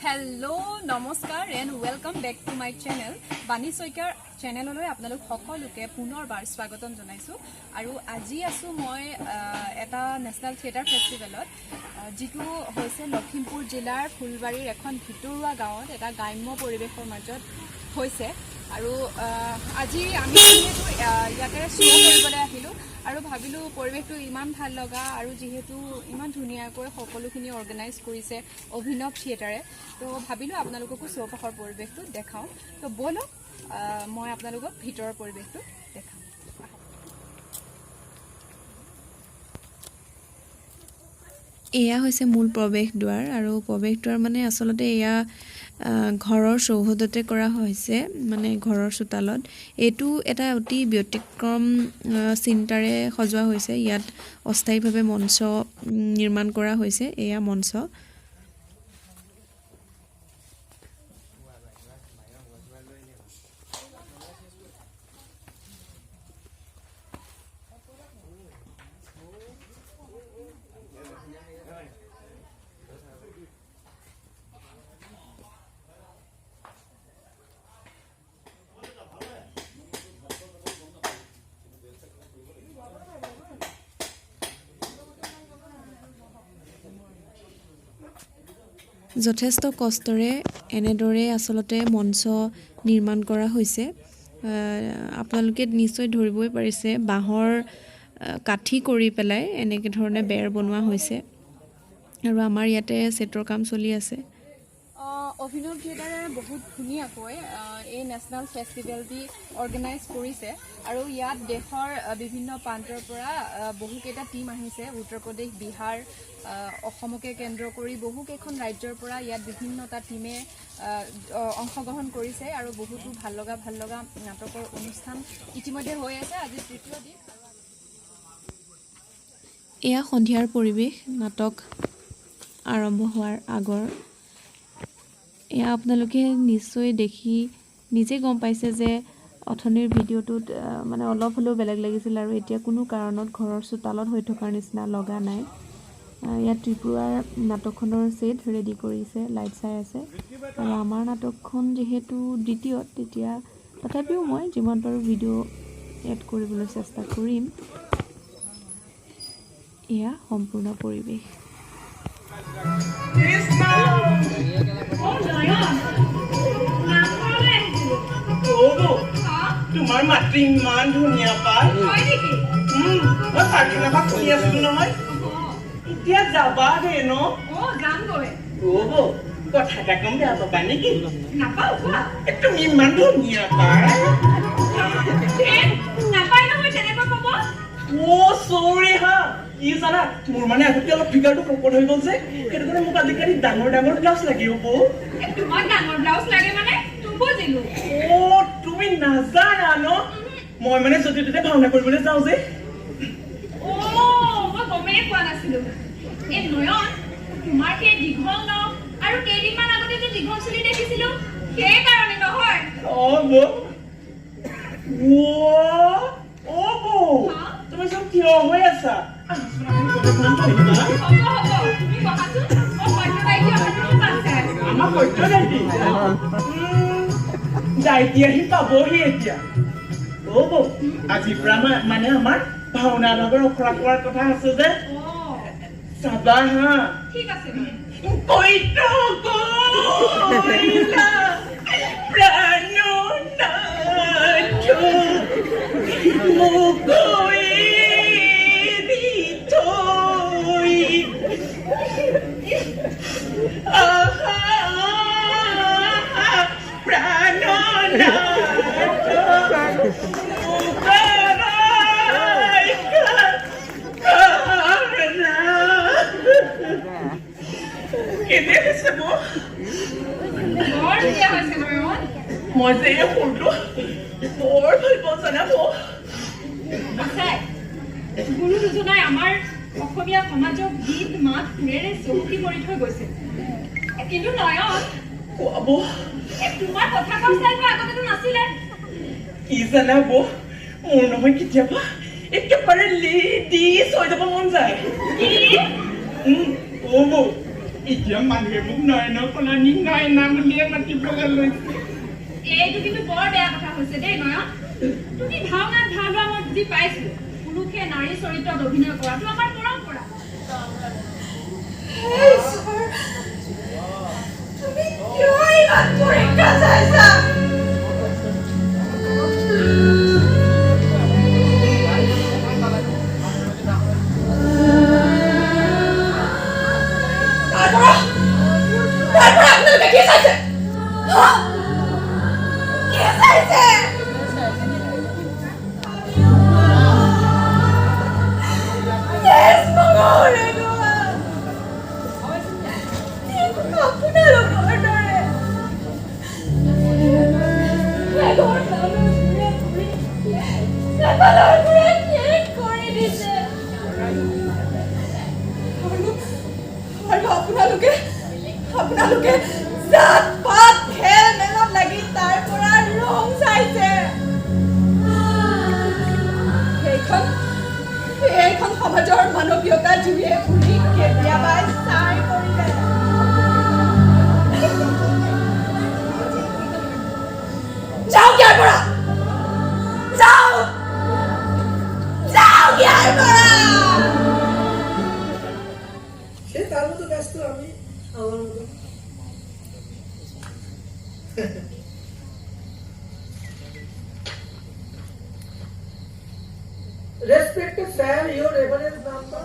Hello', নমস্কাৰ and welcome back to my channel. বাণী শইকীয়াৰ চেনেললৈ আপোনালোক সকলোকে পুনৰবাৰ স্বাগতম জনাইছোঁ। আৰু আজি আছোঁ মই এটা নেশ্যনেল থিয়েটাৰ ফেষ্টিভেলত, যিটো হৈছে লখিমপুৰ জিলাৰ ফুলবাৰীৰ এখন ভিতৰুৱা গাঁৱত এটা গ্ৰাম্য পৰিৱেশৰ মাজত হৈছে। আৰু আজি আমি যিহেতু ইয়াতে শ্ব' কৰিবলৈ আহিলোঁ আৰু ভাবিলোঁ পৰিৱেশটো ইমান ভাল লগা আৰু যিহেতু ইমান ধুনীয়াকৈ সকলোখিনি অৰ্গেনাইজ কৰিছে অভিনৱ থিয়েটাৰে, তো ভাবিলোঁ আপোনালোককো চৌপাশৰ পৰিৱেশটো দেখাওঁ। তো ব'লক, মই আপোনালোকক ভিতৰৰ পৰিৱেশটো দেখাওঁ, আহক। এয়া হৈছে মূল প্ৰৱেশদ্বাৰ। আৰু প্ৰৱেশদ্বাৰ মানে আচলতে এয়া ঘৰৰ চৌহদতে কৰা হৈছে, মানে ঘৰৰ চোতালত। এইটো এটা অতি ব্যতিক্ৰম চিন্তাৰে সজোৱা হৈছে। ইয়াত অস্থায়ীভাৱে মঞ্চ নিৰ্মাণ কৰা হৈছে। এয়া মঞ্চ। যথেষ্ট কষ্টৰে এনেদৰে আচলতে মঞ্চ নিৰ্মাণ কৰা হৈছে। আপোনালোকে নিশ্চয় ধৰিবই পাৰিছে, বাঁহৰ কাঠি কৰি পেলাই এনেকৈ ধৰণে বেৰ বনোৱা হৈছে। আৰু আমাৰ ইয়াতে ছেটৰ কাম চলি আছে। অভিনৱ থিয়েটাৰে বহুত ধুনীয়াকৈ এই নেশ্যনেল ফেষ্টিভেলটি অৰ্গেনাইজ কৰিছে আৰু ইয়াত দেশৰ বিভিন্ন প্ৰান্তৰ পৰা বহুকেইটা টীম আহিছে। উত্তৰ প্ৰদেশ, বিহাৰ, অসমকে কেন্দ্ৰ কৰি বহুকেইখন ৰাজ্যৰ পৰা ইয়াত বিভিন্নটা টীমে অংশগ্ৰহণ কৰিছে আৰু বহুতো ভাল লগা ভাল লগা নাটকৰ অনুষ্ঠান ইতিমধ্যে হৈ আছে। আজি তৃতীয় দিন। এয়া সন্ধিয়াৰ পৰিৱেশ, নাটক আৰম্ভ হোৱাৰ আগৰ। এয়া আপোনালোকে নিশ্চয় দেখি নিজে গম পাইছে যে অথনিৰ ভিডিঅ'টোত মানে অলপ হ'লেও বেলেগ লাগিছিল আৰু এতিয়া কোনো কাৰণত ঘৰৰ চোতালত হৈ থকাৰ নিচিনা লগা নাই। ইয়াত ত্ৰিপুৰাৰ নাটকখনৰ ছেট ৰেডি কৰিছে, লাইট চাই আছে। আৰু আমাৰ নাটকখন যিহেতু দ্বিতীয়ত, তেতিয়া তথাপিও মই যিমান পাৰোঁ ভিডিঅ' এড কৰিবলৈ চেষ্টা কৰিম। এয়া সম্পূৰ্ণ পৰিৱেশ। অ নয়ন, নামঘৰলৈ আহিছিলোঁ। অ' তোমাৰ মাতৃ ইমান ধুনীয়া পাই। হয় নেকি? মই প্ৰাৰ্থনা ভাগ শুনি আছিলো নহয়। এতিয়া যাবা দে ন? অ, যামগৈ। অ' বৌ, কথা এটা কম, বেয়া পাবা নেকি? নাপাওঁ, কোৱা। এ, তুমি ইমান ধুনীয়া পাই। নাপায় নহয় তেনেকৈ ক'ব। অ' চৰি হা, কি জানা, মোৰ মানে আগতে অলপ ফিগাৰটো শকত হৈ গ'ল যে, সেইটো কাৰণে মোক আজিকালি ডাঙৰ ডাঙৰ ব্লাউজ লাগে অ' বৌ। এ, তোমাক ডাঙৰ ব্লাউজ লাগে মানে নুবুজিলো। অ' তুমি নাজানা ন, মই মানে য'তে ত'তে ভাওনা কৰিবলৈ যাওঁ যে। অ, মই গমেই পোৱা নাছিলো। এই নয়ন, তোমাৰ সেই দীঘল নখ আৰু কেইদিনমান আগতে যে দীঘল চুলি দেখিছিলো, সেইকাৰণে নহয়? অ' বৌ, অ' অ' বৌ। হা? তুমি চব থিয় হৈ আছা, আহাচোন, আমি গোটেইখন থৈ দিবা। হ'ব হ'ব, তুমি বহাচোন। মই সত্য দাইটি অহাটো বাট চাই আছো। আমাৰ সত্য দাইটি? দাইটি আহি পাবহি এতিয়া। অ' বৌ, আজিৰ পৰা মানে আমাৰ ভাওনা ভাগৰ অখৰা কৰাৰ কথা আছে যে। অ। চাবা হা। ঠিক আছে বাৰু। কৈতো কৈলা প্ৰাণনাথ মোক এৰি থৈ, আহা প্ৰাণনাথ মোক ৰক্ষা কৰা। কেনে হৈছে বৌ? বৰ ধুনীয়া হৈছে নয়ন। মই যে এই সুৰটো বৰ ভাল পাওঁ জানা বৌ। সঁচাই গুৰু দুজনাই আমাৰ অসমীয়া সমাজক গীত মাত সুৰেৰে চহকী কৰি থৈ গৈছে। কিন্তু নয়ন, কোৱা বৌ। এই তোমাৰ কথা কোৱা ষ্টাইলটো আগতেতো নাছিলে। কি জানা বৌ, মোৰ নহয় কেতিয়াবা একেবাৰে লেডিজ হৈ যাব মন যায়। কি? অ' বৌ। এতিয়া মানুহে মোক নয়নৰ সলনি নয়না বুলিয়ে মাতিবলৈ লৈছে। এইটো কিন্তু বৰ বেয়া কথা হৈছে দেই নয়ন। তুমি ভাওনাত ভাও লোৱা মই বুজি পাইছো। পুৰুষে নাৰী চৰিত্ৰত অভিনয় কৰাটো আমাৰ পৰম্পৰা। হে ঈশ্বৰ, তুমি কিয় ইমান পৰীক্ষা চাইছা? তাৰ পৰা আপোনালোকে কি চাইছে, হা? কি চাইছে? তেজ মঙহৰে ধোৱা আপোনালোকৰ দৰে এঘৰ মানুহ জুয়ে পুৰি এফালৰ পৰা শেষ কৰি দিছে আৰু আপোনালোকে জাত পাত খেল মেলত লাগি তাৰ পৰা ৰং চাইছে। সেইখন সমাজৰ মানৱীয়তা জুয়ে পুৰি কেতিয়াবাই ছাই কৰিলে। যাওক ইয়াৰ পৰা, যাওক, যাওক ইয়াৰ পৰা। সে তাৰ মতো ব্যস্ত, আমি আমাৰ মতো। Respected sir, your reference number.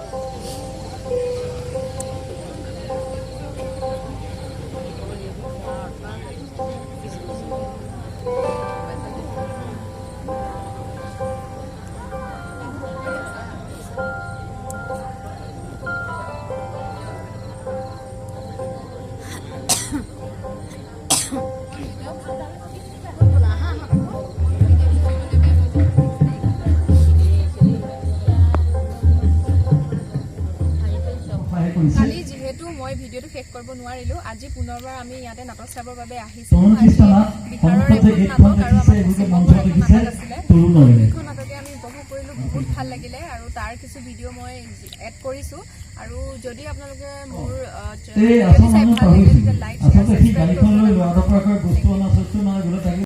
সহায় কৰিছে। কালি যিহেতু মই ভিডিঅ'টো শেষ কৰিব নোৱাৰিলোঁ, আজি পুনৰবাৰ আমি ইয়াতে নাটক চাবৰ বাবে আহিছিলোঁ। 34 আজি থানাত বিহাৰৰ সন্মুখত যে এখন গেটখন নাটক আৰু দেখিছে, আমাৰ এইবোৰ যে পশ্চিমবংগৰ মঞ্চ এখন দেখিছে, নাটক আছিলে। তৰুণ নয়নে। দুইখন নাটকে আমি উপভোগ কৰিলোঁ, বহুত ভাল লাগিলে আৰু তাৰ কিছু ভিডিঅ' মই এড কৰিছোঁ। আৰু যদি আপোনালোকে মোৰ এই ভিডিঅ'টো আচল চাই মানুহ ভাল লাগিলে পাহৰিছিল। তেতিয়া লাইক, শ্বেয়াৰ, আচলতে সি ছাবস্ক্ৰাইব গাড়ীখন লৈ কৰিবলৈ ল'ৰা ডকৰাকৈ বস্তু অনা চস্তু মানে গ'লে তাকে